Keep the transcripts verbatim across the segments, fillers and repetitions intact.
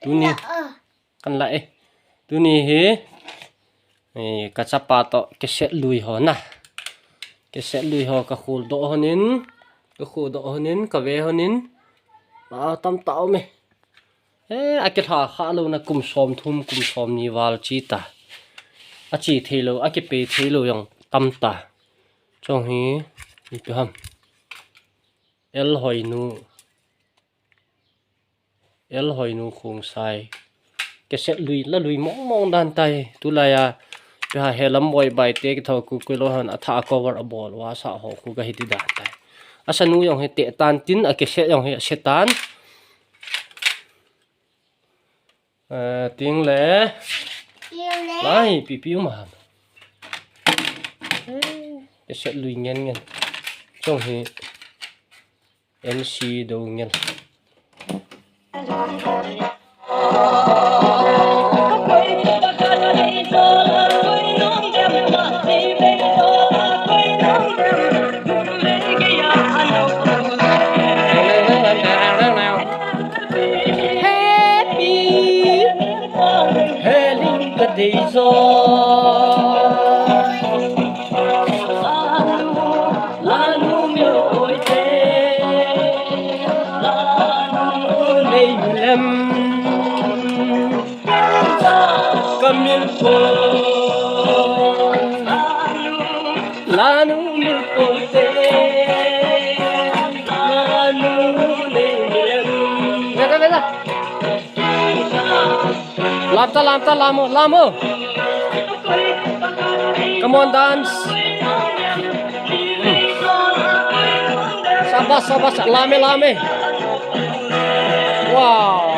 Tuni kan la e. Tuni hi, eh, ka chapa toh cassette lui ho na. Cassette lui ho ka khol doh honin, ka khol doh honin, ka ve honin. A tam tah um e. Eh, a kilha kha lou na kum som thum, kum som ni val chi ta. A chi thei lou, a kipe thei lou jong tam ta. Chong hi, ipi ham. El Hoinu. El Hoinu Khongsai. Cassette lui, la lui mong mong dan tai. Tulai a, ipi ha Helam Boibai te kitho ku ku lou han a tha cover a bol uva sa ho khu ka hi ti dan tai. A sanu jong hi te tan tin, a cassette jong hi a se tan. Eh, ting le. Ting le. Lai, pi pi um ham. Eh, cassette lui ngen ngen. Chong hi M C do ngen. Happy. Heling ka dei jo. Lanu mi oi te. Lanu nei lem. Kamil po. Lanu mil po te. Lanu nei lem. Beta, beta. Lamta, lamta, lamo, lamo. Come on, dance. Sabas, sabas, lame, lame. Wow.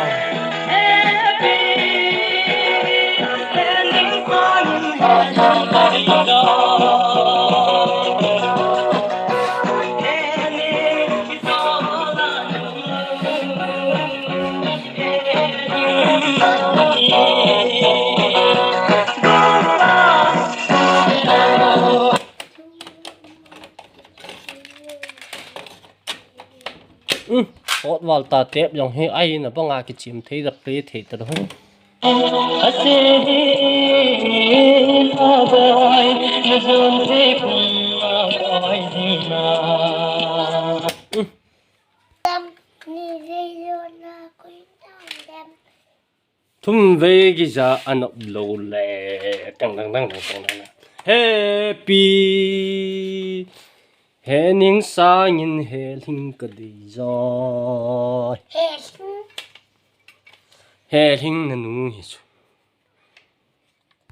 Hot val ta tep jong hi ai na banga kichim thei da play thei ta lo. Ase hi abai na zon te kum abai dina. Thum vei kija anop lou le. Tang, tang, tang. Happy. Hening sangin heling ka dei jo. Heling na nu hi chu.